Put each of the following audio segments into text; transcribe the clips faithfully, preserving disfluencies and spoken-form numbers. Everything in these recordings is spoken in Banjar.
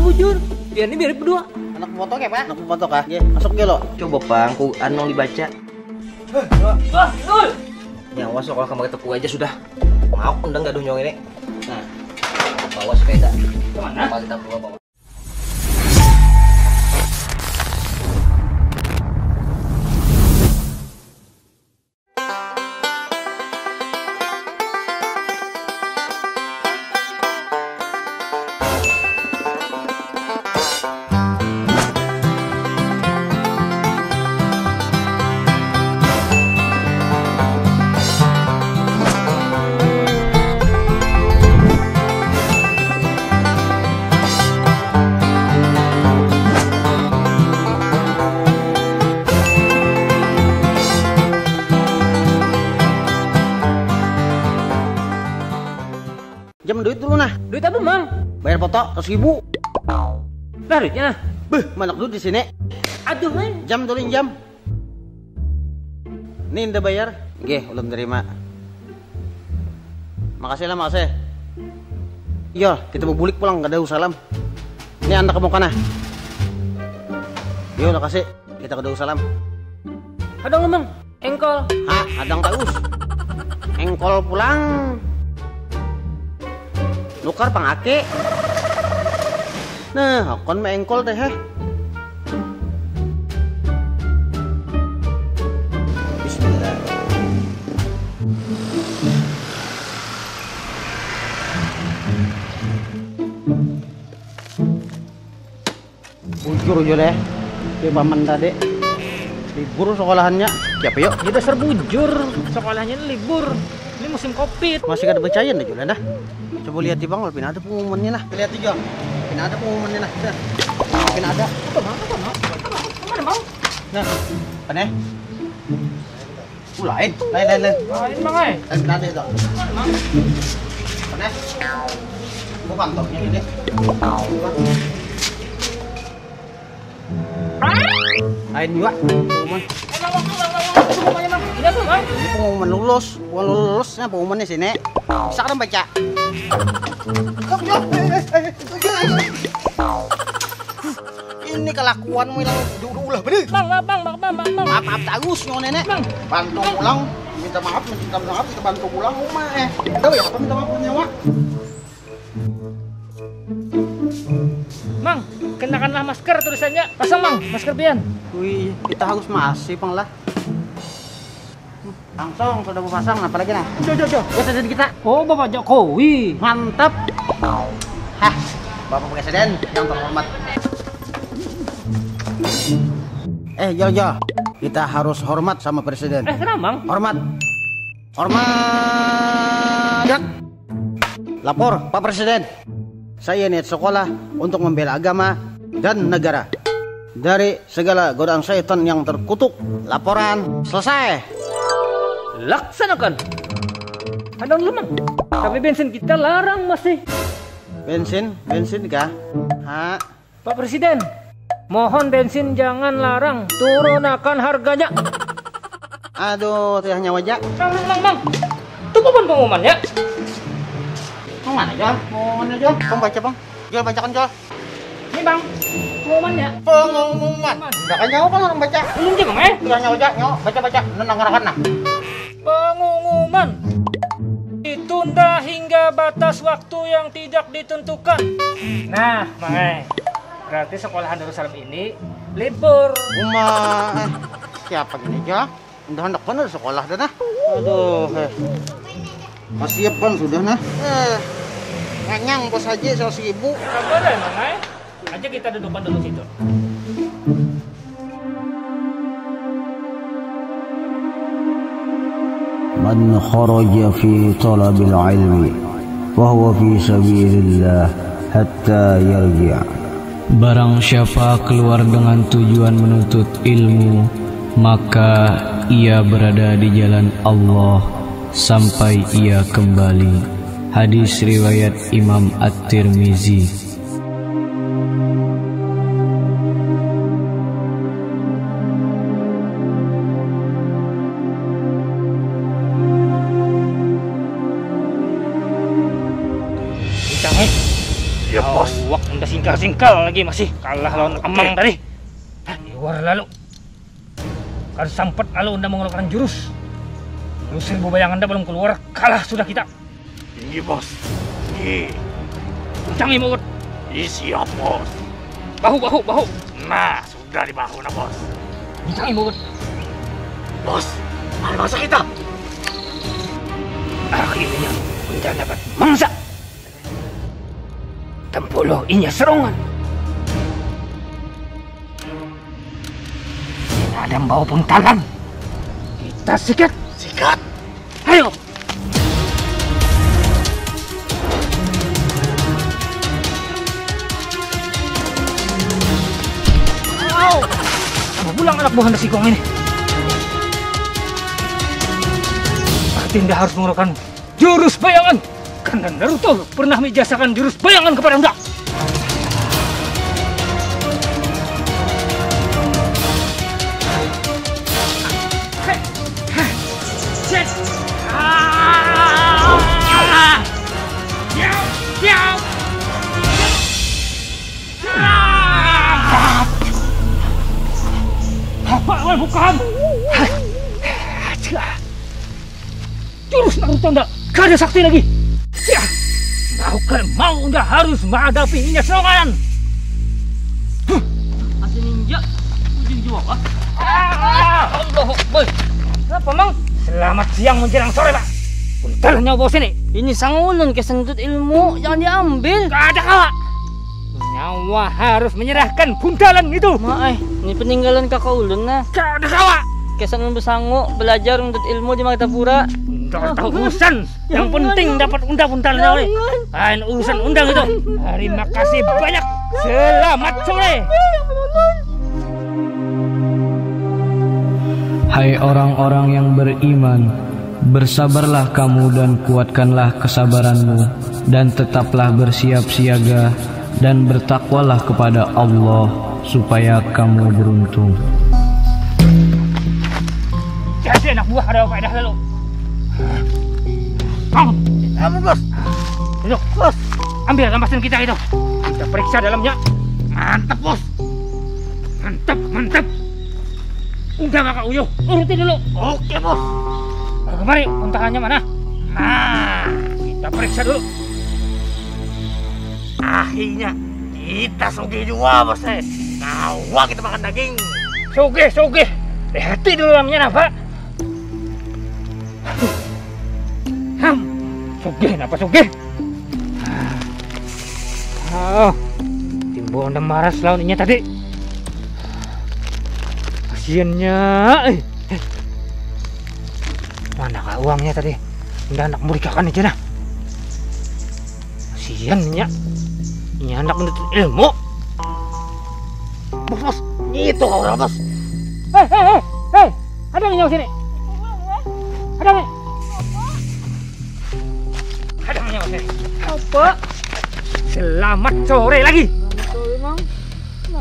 Bujur, dia ini mirip berdua. Anak foto kayak apa? Anak foto kah? Oke, masuk dulu. Coba pang, ku anu dibaca. Wah, Dul. Ya, awas kalau kamu tepu aja sudah. Mau undang gaduh nyong ini. Nah, bawa sepeda. Kemana? Bawa kita bawa. Jam duit dulu nah. Duit apa, Mang? Bayar foto seratus ribu. Nah, duitnya nah. Beuh, mana duit di sini? Aduh, man. Jam dulu, jam. Ini indah bayar. Nggih, ulun terima. Makasih lah, makasih. Iya, kita mau bulik pulang, kada usah salam. Ini anda ke muka nah. Yo, makasih. Kita kada usah salam. Ada ngomong, engkol. Ha, ada taus. Engkol pulang. Nukar pangake. Nah, akon mah engkol teh, heh. Bismillah. Bujur jo deh, kayak paman tadi. Libur sekolahannya. Siapa yuk? Ya dasar bujur, sekolahnya ini libur. Ini musim covid. Masih kada percaya nih Julian dah. Coba lihat di bang, pina ada pengumumannya nah. Lihat juga, pina ada pengumumannya nah. Dah. Pina ada. Apa bang? Apa bang? Apa bang? Mana bang? Nah, apa nih? Uh, lain, lain, lain, lain. Lain, Mang, ai. Lain, lain, lain. Mana? Gua kantornya ini. Lain juga, pengumuman. Eh, Mang, Mang, Mang, Mang, Mang. Ini apa, Mang? Ini pengumuman lulus. Bukan lulus, nah, pengumumannya sini. Bisa kan baca? Ini kelakuanmu yang udah, udah ulah bener. Bang, bang, bang, bang, bang, bang. Maaf, maaf, tagus nyawa nenek. Bang. Bantu pulang, minta maaf, minta maaf, kita bantu pulang rumah, eh. Tahu ya apa minta maaf nyawa? Mang, kenakanlah masker tulisannya. Pasang, Mang, masker pian. Wih, kita harus masih, Pang, lah. Langsung sudah berpasang, apa lagi nah? Jo, jo, jo. Presiden kita. Oh, Bapak Jokowi. Mantap. Hah, Bapak Presiden yang terhormat. Eh, Jo, Jo. Kita harus hormat sama Presiden. Eh, kenapa, Mang? Hormat. Hormat. Lapor, Pak Presiden. Saya niat sekolah untuk membela agama dan negara dari segala godaan syaitan yang terkutuk. Laporan selesai. Laksanakan. Ada dulu, Mang. Tapi bensin kita larang masih. Bensin, bensin kah? Ha. Pak Presiden, mohon bensin jangan larang, turunakan harganya. Aduh, teh nyawa ja. Mang, mang, mang, mang. Itu papan pengumumannya. Pengumuman aja, pengumuman aja. Bang baca, Bang. Jual bacakan, jual. Ini, Bang. Pengumumannya. Pengumuman. Udah kan nyawa kan orang baca. Belum sih, Bang, eh? Udah nyawa ja, nyawa. Baca, baca. Nenang ngarakan nah. Pengumuman ditunda hingga batas waktu yang tidak ditentukan. Nah, mangai. Berarti sekolahan Darussalam ini libur. Uma, eh, siapa gini ja? Udah hendak bener sekolah dah nah. Aduh, eh. Kasiapan sudah nah. Eh, nganyang bos haji seratus ribu. Sabar ya, mangai. Aja kita dudukan dulu situ. Man kharaja fi talabil ilmi wa huwa fi sabilillah hatta yarji'. Barang siapa keluar dengan tujuan menuntut ilmu, maka ia berada di jalan Allah sampai ia kembali. Hadis riwayat Imam At-Tirmizi. Kencang, eh. Iya, bos. Awak unda sing Singkal lagi masih kalah lawan amang tadi. Liwar lalu. Kada sampat lalu unda mengeluarkan jurus. Jurus seribu bayangan dah belum keluar, kalah sudah kita. Tinggi, Bos. Tinggi. Kencang, Imut. Ih, siap, Bos. Bahu, bahu, bahu. Nah, sudah di bahu, nah, Bos. Kencang, Imut. Bos, ada mangsa kita. Akhirnya, unda dapat mangsa. Tempuluh inya serongan. Ada membawa puntalan. Kita sikat. Sikat. Ayo. Au. Apa pulang anak buah Anda Sikong ini? Berarti Anda harus mengeluarkan jurus bayangan. Karena Naruto pernah menjelajakan jurus bayangan kepada Anda. Apa lawan bukan? Jurus Naruto ndak kada sakti lagi. Ya, mau kada mau unda harus menghadapi inya serangan. Masih ninja, ujung jua kah? Ah, Allah Akbar. Kenapa, Mang? Selamat siang menjelang sore, Pak. Puntal nyawa bos ini. Ini sang ulun kesentut ilmu, jangan diambil. Kada kawa. Nyawa harus menyerahkan puntalan itu. Ma, eh, ini peninggalan kakak ulun nah. Kada kawa. Kesan ulun besangu belajar untuk ilmu di Martapura. Ndak tahu urusan. Yang penting dapat unda puntalan nyawa. Lain urusan undang itu. Terima kasih banyak. Selamat sore. Hai orang-orang yang beriman, bersabarlah kamu dan kuatkanlah kesabaranmu, dan tetaplah bersiap siaga, dan bertakwalah kepada Allah, supaya kamu beruntung. Jadi anak buah ada faedah lalu. Bang, kamu bos. Duduk. Bos, ambil rampasan kita itu. Kita periksa dalamnya. Mantap, Bos. Mantap, mantap. Undang kakak Uyuh, uruti dulu. Oke, Bos. Kemari, puntalannya mana? Nah, kita periksa dulu. Akhirnya, kita sugih jua, Bos, eh. Kawa kita makan daging. Sugih, sugih. Lihati dulu dalamnya napa. Ham, sugih napa sugih? Ah, timbul unda maras lawan inya tadi. Kasiannya, eh. Eh. Manakah uangnya tadi? Unda handak murikakan aja nah. Kasian inya. Inya handak menuntut ilmu. Bos, bos, itu kau lah, bos. Hei, hei, hei, hei. Ada nyawa sini. Ada nih. Ada nyawa sini. Apa? Selamat sore lagi. Selamat sore, Mang.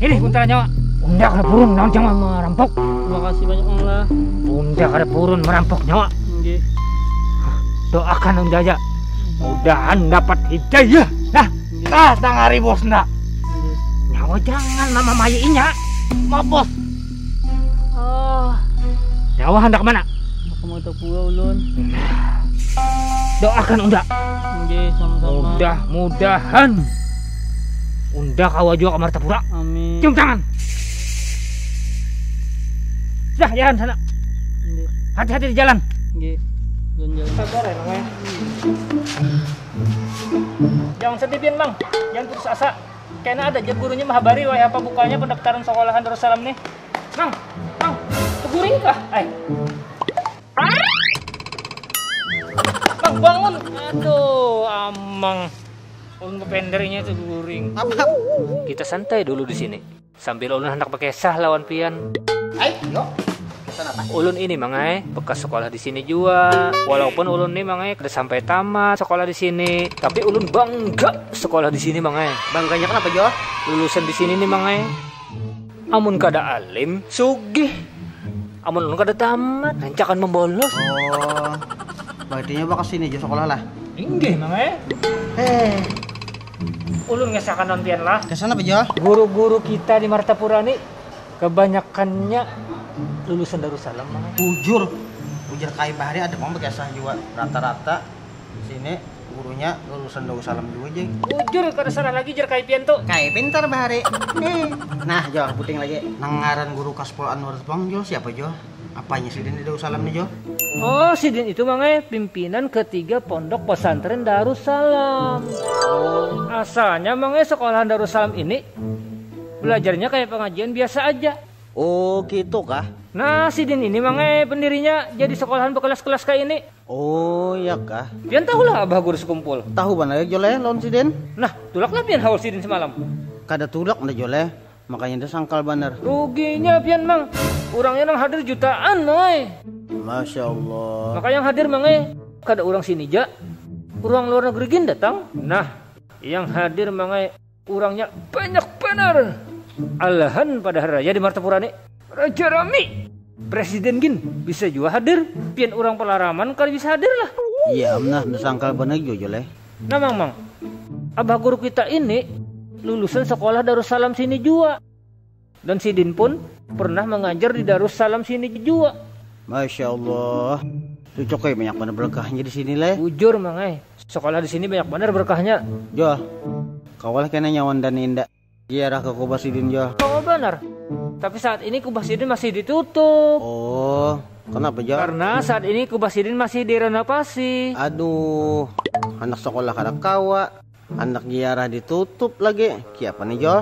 Ini puntalan nyawa. Unda kada purun, nang jangan merampok. Terima kasih banyak, Mang lah. Unda kada purun merampok nyawa. Nggih. Doakan Unda aja. Mudahan dapat hidayah. Nah, nggih. Nah, tangari bos ndak. Nggih. Nyawa jangan mamamainya. Maaf, bos. Ah. Nyawa handak mana? Aku mau tak pura ulun. Nah. Doakan Unda. Nggih, sama-sama. Mudah-mudahan Unda kawa jua ka Martapura. Amin. Cium tangan. Sudah, jalan sana. Nggih. Hati-hati di jalan. Nggih. Jalan-jalan. Sabar ya, Mang, ya. Jangan sedih, Pian, Mang. Jangan putus asa. Kena ada jar gurunya mahabari, wayah apa bukanya pendaftaran sekolahan Darussalam nih. Mang, Mang, teguring kah? Ai. Mang, bangun. Aduh, amang. Ulun bepender inya teguring. Apa? Kita santai dulu di sini. Sambil ulun handak bakisah lawan pian. Ai, yo. Kisah apa? Ulun ini, Mang ai, bekas sekolah di sini jua. Walaupun ulun ni, Mang ai, kada sampai tamat sekolah di sini, tapi ulun bangga sekolah di sini, Mang ai. Bangganya kenapa, Jo? Lulusan di sini nih, Mang ai. Amun kada alim, sugih. Amun ulun kada tamat, nancakan membolos. Oh. Berarti nyoba ke sini aja sekolah lah. Inggih, Mang ai. Eh. Ulun ngesakan lawan pian lah. Kesan apa, Jol? Guru-guru kita di Martapura ni kebanyakannya lulusan Darussalam, Mang. Bujur. Ujar Kai Bahari ada pang bekesah jua. Rata-rata sini gurunya lulusan Darussalam jua, Jeng. Bujur, kada salah lagi jar Kai pian tu. Kai pintar, Bahari. Nah, Jol, puting lagi. Nang ngaran guru Kaspol Anwar tu pang, Jol, siapa, Jol? Apanya sidin di Darussalam ni, Jol? Oh, sidin itu, Mang ai, pimpinan ketiga Pondok Pesantren Darussalam. Asalnya, Mang ai, sekolahan Darussalam ini belajarnya kayak pengajian biasa aja. Oh, gitu kah? Nah, sidin ini, Mang ai, pendirinya jadi sekolahan bekelas-kelas kayak ini. Oh, iya kah? Pian tahulah Abah Guru Sekumpul. Tahu banar ya, Jol, lawan sidin. Nah, tulak lah pian haul sidin semalam. Kada tulak nda, Jol. Makanya dasangkal banar. Ruginya pian, Mang. Urangnya nang hadir jutaan, Mang ai. Masya Allah. Maka yang hadir, Mang ai, kada urang sini ja. Urang luar negeri gin datang. Nah, yang hadir, Mang ai, urangnya banyak banar. Alahan pada hari raya di Martapura ni raja rami. Presiden gin bisa jua hadir. Pian urang pelaraman kada bisa hadir lah. Iya, am nah, dasangkal banar jua, Jol. Nah, Mang, Mang. Abah guru kita ini lulusan sekolah Darussalam sini jua. Dan sidin pun pernah mengajar di Darussalam sini jua. Masya Allah. Cucuk ai, banyak banar berkahnya di sini, Leh. Bujur, Mang ai. Sekolah di sini banyak banar berkahnya. Jol, kawalah kena nyawan dan indak ziarah ke kubah sidin, Jol? Kawa banar. Tapi saat ini kubah sidin masih ditutup. Oh, kenapa, Jol? Karena saat ini kubah sidin masih direnovasi. Aduh, anak sekolah kada kawa. Anak ziarah ditutup lagi. Kiapa nih, Jol?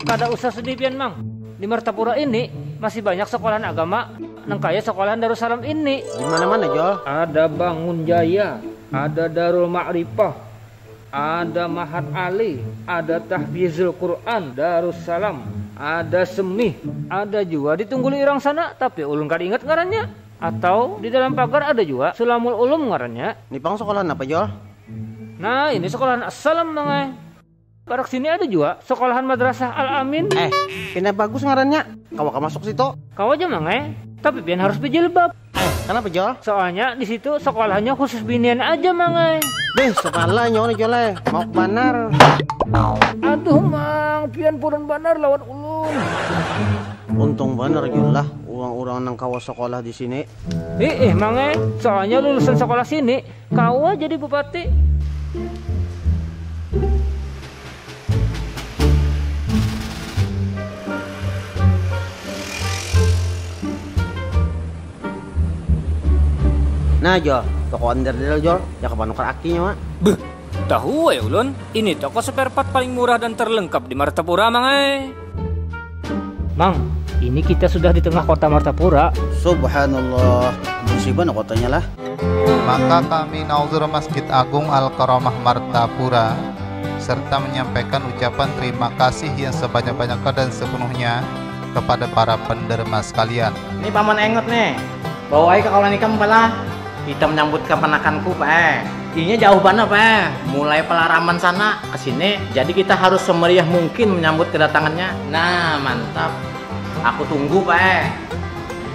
Kada usah sedih pian, Mang. Di Martapura ini masih banyak sekolahan agama nang kaya sekolahan Darussalam ini. Di mana-mana, Jol? Ada Bangun Jaya, ada Darul Ma'rifah, ada Mahat Ali, ada Tahfizul Quran, Darussalam, ada Semih, ada jua di Tunggul Irang sana, tapi ulun kada ingat ngarannya. Atau di dalam pagar ada jua Sulamul Ulum ngarannya. Ni pang sekolahan apa, Jol? Nah, ini sekolahan Assalam, Mang ai. Parak sini ada jua sekolahan Madrasah Al Amin. Eh, pina bagus ngarannya. Kawa ka masuk situ? Kawa ja, Mang ai. Tapi pian harus bejilbab. Eh, kenapa, Jol? Soalnya di situ sekolahnya khusus binian aja, Mang ai. Beh, sepala nyawa nih, Jol ai. Mauk banar. Aduh, Mang, pian purun banar lawan ulun. Untung banar, Jol lah, urang-urang nang kawa sekolah di sini. Hiih, Mang ai. Soalnya lulusan sekolah sini kawa jadi bupati. Nah, Jol, toko onderdel, Jol, ya kapanukar akinya, Mak. Beuh, tahu ya ulun, ini toko spare part paling murah dan terlengkap di Martapura, Mang ai. Mang, ini kita sudah di tengah kota Martapura. Subhanallah, bersih banget kotanya lah. Maka kami Nauzur Masjid Agung Al Karomah Martapura serta menyampaikan ucapan terima kasih yang sebanyak-banyaknya dan sepenuhnya kepada para penderma sekalian. Ini paman engot nih, bawa aja ke kawalan ikam balah. Kita menyambut kepanakanku, Pak eh. Inya jauh banget, Pak eh. Mulai pelaraman sana ke sini, jadi kita harus semeriah mungkin menyambut kedatangannya. Nah, mantap. Aku tunggu, Pak eh.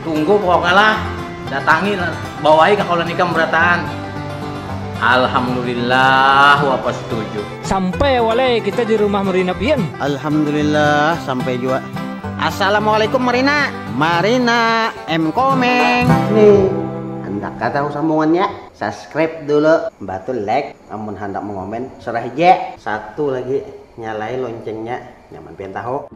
Tunggu pokoknya lah. Datangi, bawai ke kawalan ikam berataan. Alhamdulillah, wapa setuju. Sampai walai kita di rumah Marina pian. Alhamdulillah, sampai jua. Assalamualaikum Marina. Marina, M Komeng. Nih, handak kata sambungannya. Subscribe dulu, batu like, amun handak mengomen serah je. Satu lagi, nyalai loncengnya, nyaman pian tahu.